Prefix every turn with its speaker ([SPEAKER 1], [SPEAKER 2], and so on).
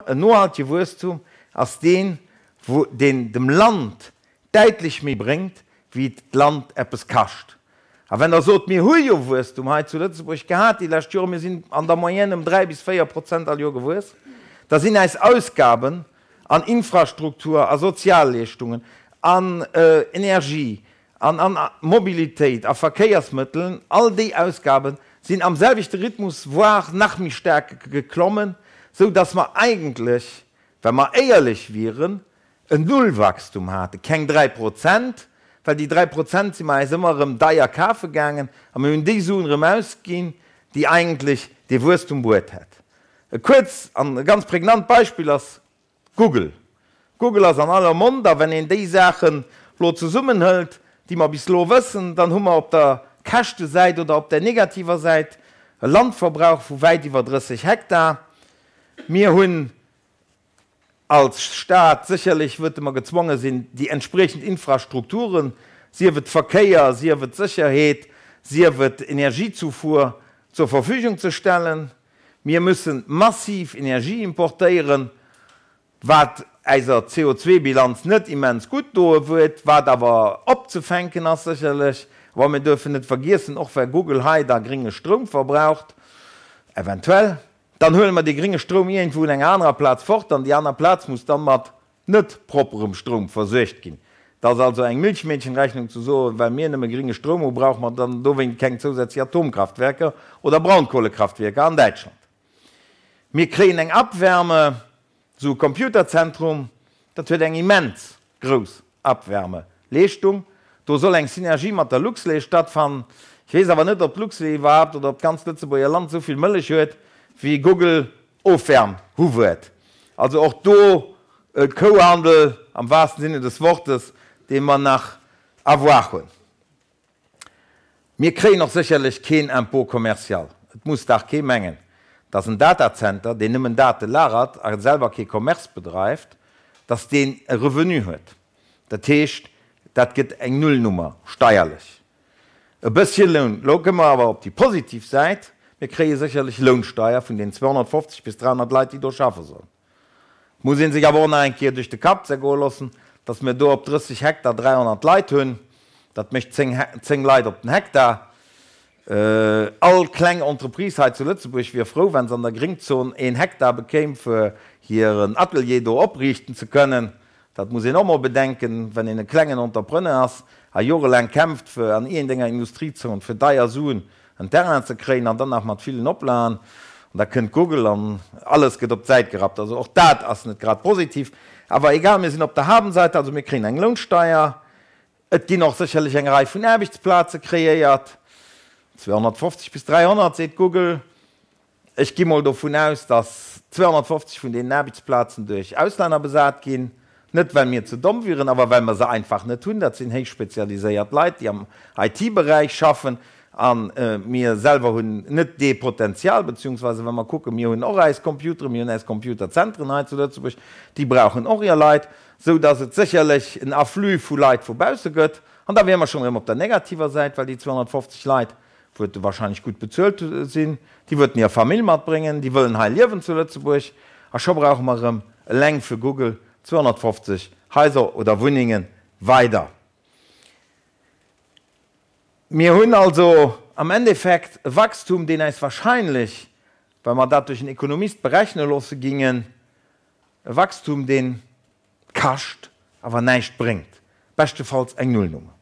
[SPEAKER 1] En nohaltege Wuesstum ass deen, wou deen dem Land däitlech méi bréngt, wéi et d'Land eppes kascht. A wenn Der sot, mir hu jo Wuesstum hei zu Lëtzebuerg gehat déi lescht Joren, mir sinn an der Moyenne ëm 3 bis 4% all Joer gewuess, da sinn eis Ausgaben an Infrastruktur, a Sozialleeschtungen, an Energie, an an Mobilitéit, a Verkéiersmëtteln, all déi Ausgabe sinn am selwechte Rhythmus, voire nach méi staark geklommen, sou datt mer eigentlech, wa mer éierlech wieren, en Nullwachstum haten, keng 3%, well déi 3% si mer äis ëmmer erëm deier kafe gaangen a mir hunn déi Suen erëm ausginn, déi eigentlech dee Wuesstum bruet hätt. E kuerz an e ganz prägnant Beispill ass Google. Google ass an aller Mond a wenn een déi Saachen lo zesummenhëlt, déi mer bis lo wëssen, dann hu mer op der Käschtesäit oder op der negativer Säit e Landverbrauch vu wäit iwwer 30 Hektar. Mir hunn als Stad sécherlech wëte mer gezwonge sinn, déi entspriechend Infrastrukturen, sief et Verkéier, sief et Sécherheet, sief et Energiezufuhr, zur Verfügung ze stellen. Mir müssen massiv Energie importéieren, wat eiser CO2-Bilanz net immens gutt doe huet, wat awer opzefänken ass sécherlech. Awer mir duerfen net vergiessen, och well Google hei da gringe Stroum verbraucht, eventuell, dann huele mer dee gringe Stroum iergendwou un enger anerer Plaz fort an déi aner Plaz muss dann mat net propperem Stroum versuergt ginn. Et ass also eng Milchmädchenrechnung ze soen, well mir nëmme gringe Stroum hu brauche mer dann dowéint keng zousätzlech Atomkraftwerker oder Braunkohlekraftwierker an Däitschland. Mir kréien eng Abwärme, esou e Computerzentrum, dat huet eng immens grouss Abwärmeleeschtung. Do soll eng Synergie mat der Luxlait stattfannen. Ech weess awer net, ob d'Luxlait iwwerhaapt oder ob d'ganzt Lëtzebuerger Land esou vill Mëllech huet, wéi Google Ofwärm hu huet. Also och do e Kouhandel am wahrsten Sinne des Wortes, dee mer nach à voir hunn. Mir kréien och sécherlech keen Impôt commercial. Et muss dach kee mengen, dass en Datacenter, deen nëmmen Date lagert a selwer kee Commerce bedreift, dass deen e Revenu huet. Dat heescht, dat gëtt eng Nullnummer steierlech. E bëssche Loun. Lo komme mer awer op déi positiv Säit, Mir kréie sécherlech Lounsteier vun den 250 bis 300 Leit, déi do schaffe sollen. Et muss ee sech awer och nach eng Kéier duerch de Kapp zergoe loossen, dass mir do op 30 Hektar 300 Leit hunn. Dat mécht 10 Leit op den Hektar. All kleng Entreprise hei zu Lëtzebuerg wier frou, wa se an der Gréngzon een Hektar bekéim, fir hiren Atelier do opriichten ze kënnen. Dat muss een och mol bedenken, wenn een e klengen Entrepreneur ass a jorelaang kämpft, fir an iergendenger Industriezon fir deier Suen en Terrain ze kréien an dann nach mat villen Oplagen, an da kënnt Google an alles gëtt op d'Säit gerappt. Also och dat ass net grad positiv. Awer egal, mir sinn op der Habenseite, also mir kréien eng Lounsteier. Et ginn och sécherlech eng Rei vun Aarbechtsplaze kreéiert, 250 bis 300 seet Google. Ech gi mol dovun aus, datt 250 vun deenen Aarbechtsplazen duerch Auslänner besat ginn. Net well mir ze domm wieren, awer well mer se einfach net hunn. Dat sinn héich spezialiséiert Leit, déi am IT-Beräich schaffen. A mir selwer hunn net dee Potenzial, beziehungsweise wa mer kucken, mir hunn och eis Computeren, mir hunn eis Computerzentren hei zu Lëtzebuerg, déi brauchen och hir Leit, esou datt et sécherlech en Afflux vu Leit vu bausse gëtt. An da wiere mer schonn erëm op der negativer Säit, well déi 250 Leit wuerte wahrscheinlech gutt bezuelt sinn, déi wuerten hir Famill matbréngen, déi wëllen hei liewen zu Lëtzebuerg, a scho brauche mer erëm eleng fir Google 250 Haiser oder Wunnenge weider. Mir hunn also am Endeffekt e Wachstum, deen äis wahrscheinlech, wa mer dat duerch en Ekonomist berechne loosse gingen, e Wachstum, deen kascht, awer näischt bréngt, beschtefalls eng Nullnummer.